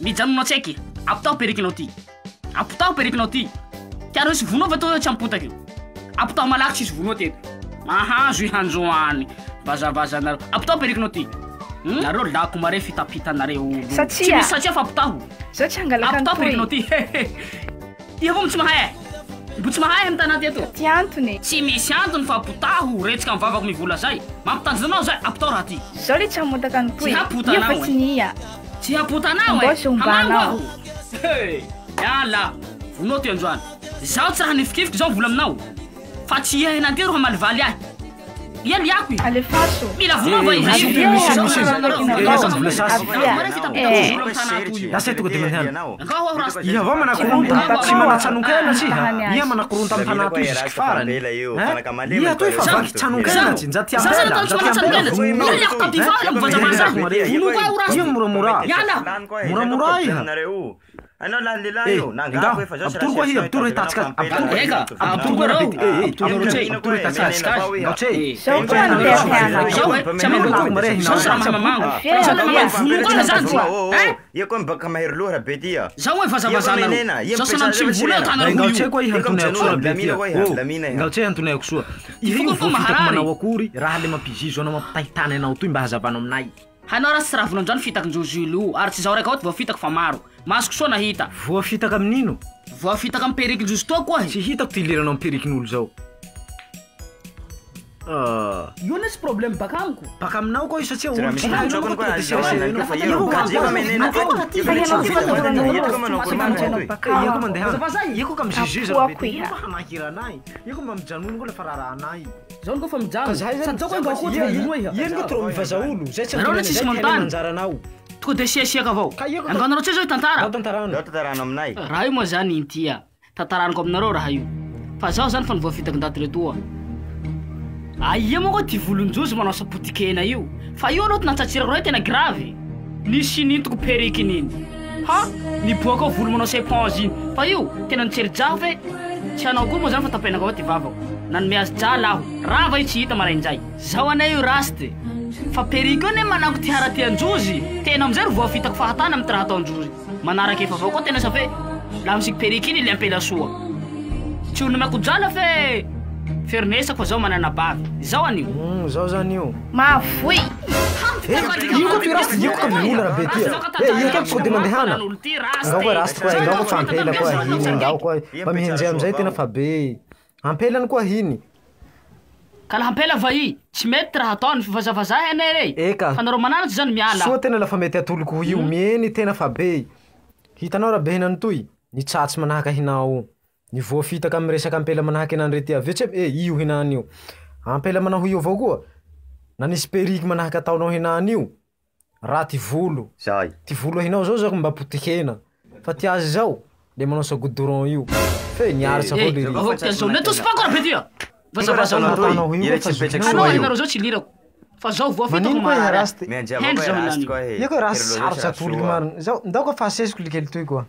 Mijanona tsaiky. Apotaho perikinao ty. Apotaho perikinao ty. Tianao hisy vonoa va toa tsy ampotaka io? Apotaho malaky tsisy vonoa teto. Mahazo i hanjoany. Vazavazanareo. Apotaho perikinao ty. Hmm? Nareo lako mare fitapitanareo olo. Tsy Satria. misy satria fa apotaho. Zao tsy hangalaka Apotaho an'itoy. perikinao ty. Iha avao tsy mahay. Mbo tsy mahay amy tanà ty eto. Ty antony. Tsy misy antony fa apotaho retsika amy vavako mivola zay. Mampitanjona anao zay, apotaho raha ty. Zao le tsy hamotaka an'itoy. Tsy Ia fa hapotanao tsy e. nia. Tsy hapotanao Mbô e. tsy Hamango hombanao. aho. Hey, miala. Vonao ty androany. Zaho tsy raha nifikifiky zao vola aminao. Fa tsy iha henanty ro hamalivaly ahy. Ia liako i. Alefaso. Mila vonao va Eh, iha misy io? ity, misy, Zao misy. raha nareo. Eh, Zao vola sasy. raha mare fitapitapy Eh. vola amy tanà toy io. Lasa tonga de mandehana. Angao aho rasta. Iha avao manakoronta, tsy manatsanon-kena tsy iha. Tany Iha azy. manakoronta amy tanà toy jusque farany. Hein? Iha toy fa Zaho. vaky tsanon-kena tsy, nja ty Zaho ampela, zany atao nja tsy ty ampela manatsanon-kena. vonoinao. Ia liako taty fara mivazavaza. Vonoko aho rasta. Iha moramora. Miala. Moramora iha. Anao lahy lehilahy Eh, io, nangako engao, efa zao tsy ampitory koa iha, ampitory hitatsika azy, ampitory. Eka, Ampitory koa raha ampitory be ty. Eh, eh, Ampitory ampitory, ampitory hitatsika azy. Engao tse. Zao koa andeha Zao e, tsy Lako mare Zao tsy raha mahamango. Zao le mahay vonoko aho zany. Hein? Ia koa mibaka mahery loha raha be ty ia. Zao hoe vazavazanareo. Zao sanano tsy mivola eo tanareo Engao io. tse koa iha antoneko soa raha be ty. Lamina Oh, lamina engao tse antoneko soa. Iha Foko io koa voafitaka maharary. manao akory, raha le mampizizo anao mampitahitany anao toy mba hazavanao aminay. Hanao raha tsy raha vonandrano fitaky njojo io ary tsy zaho raiky ao ty voafitaka fa maro. Masoko soa nahita. Voafitaka amin'ino? Voafitaka amy periky njojo toa koa Tsy hitako ty liranao amy perikin'olo zao. Ah. Io ane tsy problème baka amiko. Baka aminao koa io satria Tsy raha olo misy tsy hainao tokony koa koa tonga de azo serasera anao io. fa Ia io koa gaje koa menena. Fa ianao ty Ia koa manao fa akory baka Ia koa ao. mandehana. Ia koa ka miziziza raha be Kapoako ty. iha. Io fa hanahira anay. Ia koa mba mijanona koa lafa raharahanay. Zao koa fa mijano. Ka zahay zany- Sady zao koa engao koa ty Ia- vonoa iha. Ia ngo trop mivaza olo. Zay tsy Nareo antonena, tsisy zay tena manontany. manjaranao. Tonga de siasiaka avao. Ka ia koa- Angao nareo tse zao hitantara. Ndao tantarano. Zao tantarano aminay. Raha io moa zany intia. Tantaraniko aminareo raha io. Fa zaho zany fa nivoafitaky ndaty retoa. Aia moa koa ty volon-jozy manao sapotikena io. Fa io aloha ty natsatsirako raha io tena grave. Nisy nintoko perikiny iny. Ha? Niboaka ao volo manao seponge iny. Fa io tena nitserijaho fe tsy hanao koa moa zany fa tapenako avao ty vavako. Nanome azy jala aho. Rava io tsy hita maraindray. Zao anay io raste. Fa periky io ane manako ty haratian-jozy. Tena amizay ro voafitako fahatany amy ty raha ataon-jozy. Manaraky efa avao koa tena sa fe laha misiky periky iny le ampela soa. Tsy ho nomeko jala fe ferinesako fa zao manana bavy. Zao anio. Zao zany io. Mavoy. Eh, io koa ty rasty, io koa ka mivola raha be ty. Eh, io koa tonga de mandehana. Engao koa rasty koa, engao koa fa ampela koa hiny, engao koa mba mihenjy amizay tena fa be. Ampelany koa hiny. Ka laha ampela va i, tsy mety ty raha ataony fivazavazaha ane rey. Eka. Fa nareo mananatsy zany miala. Soa tena lafa mety atoloko io, mieny tena fa be. Hitanao raha be hinany toy, nitsatsy manahaka hinao. Ny voafitaka amy resaka ampela manahaky anany rety avy eo tsy eh io hinany io. Ampela manao io avao koa. Nanisy periky manahaky ataonao hinany io. Raha ty volo. Zay. Ty volo hinao zao zao mba potikena. Fa ty azy zao le manao sa goudron io. Fe niaritsy avao Eh, le avao ty zao. Ne tosy pako raha be ty ya. Vazavaza Anao olo. toy, Anao io ira fa tsy mipetraky zokinao. Hanao soa io. nareo zao tsy lirako. Fa zao voafitako Manino koa iha maharary. rasty? Mianjy avao Hendry koa zao rasty hinany. koa e. Io koa raha Hery loha sarotsy zao atoliky soa. marina. Zao ndao koa fa asesiko likely toy koa.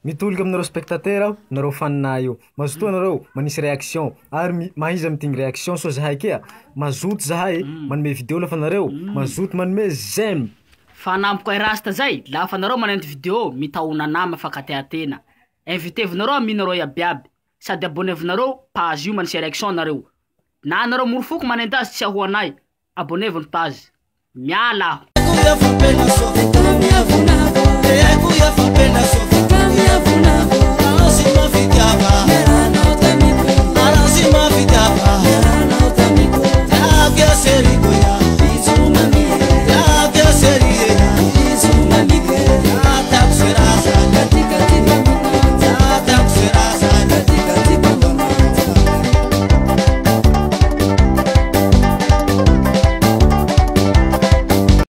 Mitolika aminareo spectateur aho, nareo faninay io. Mazotoa nareo manisy réaction ary mahiza mitigny réaction soa zahay kea. Mazoto zahay manome vidéo lafa nareo mazoto manome j'aime. Fanampiko ay rasta zay, lafa nareo manenty vidéo mitaona nama fankateatena. Invitevinareo aminareo iabiaby. Sady abonnevinareo page io manisy réaction nareo. Na nareo morofoko manenty azy tsy ahoanay. Abonnez ny page. Miala aho. Kuya fapena so.